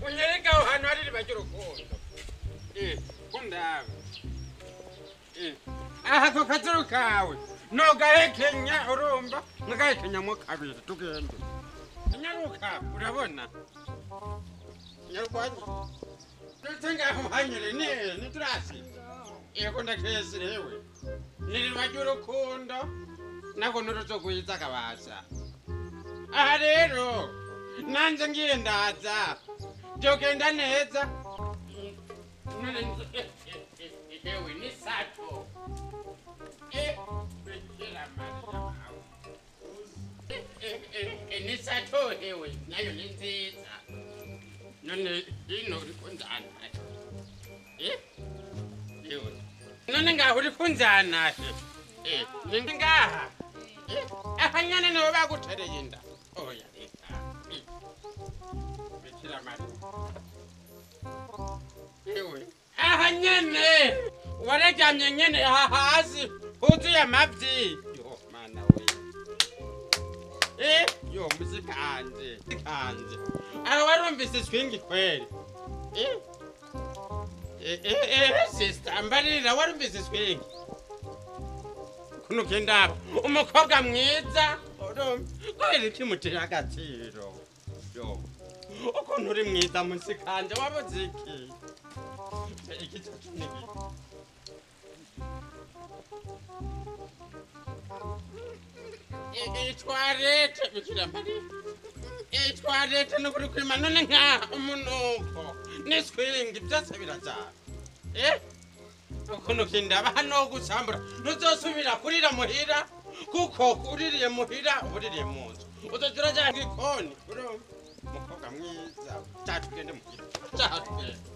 Unyereka aho hantu hari iriba ry'urukundo. Kundaba. Aha ku kazuru kawe nogahekenya, urumva, nkagahekenyamo kabiri, tugende. Nyaruka, urabona, nyarwanya ndetse ngaho hanyure niturasi. Yego, ndakesirewe niriba ry'urukundo nako nuruzogwiza kabasa. Aha rero nanje ngiye ndaza, byogenda neza. None ewe ni sato. Bikira Mariya mawe. Ni sato ewe, nayo ni nziza. None ino uri kunjana? Ewe, none ngaho uri kunjana? Ni ngaha. Aha nyene nibo bagutereye inda? Oya, reka. Bikira Mariya ewe, aha nyene wararyamye nyene aha hasi huzuye amavyi. Yo mana we! Yo musikanje, kanje, aho warumvise swingi kweli? Sister, mbarira, warumvise swingi kuno kendaba umukobwa mwiza, urumva, kubera iki mutera agaciro? Yo, ukuntu uri mwiza musikanje, wabuze iki? Iki cyacu ni iki? Itwarete, Bikira Mariya, itwarete nukuri kwima. None nkaha umunuko n'iswingi byose birajana. Ukuntu kindaba hano gusambura, ntuzosubira kurira muhira, kuko uririye muhira uba uririye mu nzu, uzoza uraja mu gikoni. Urumva, mukobwa mwiza, cyacu tugende muhira, cyacu tugende.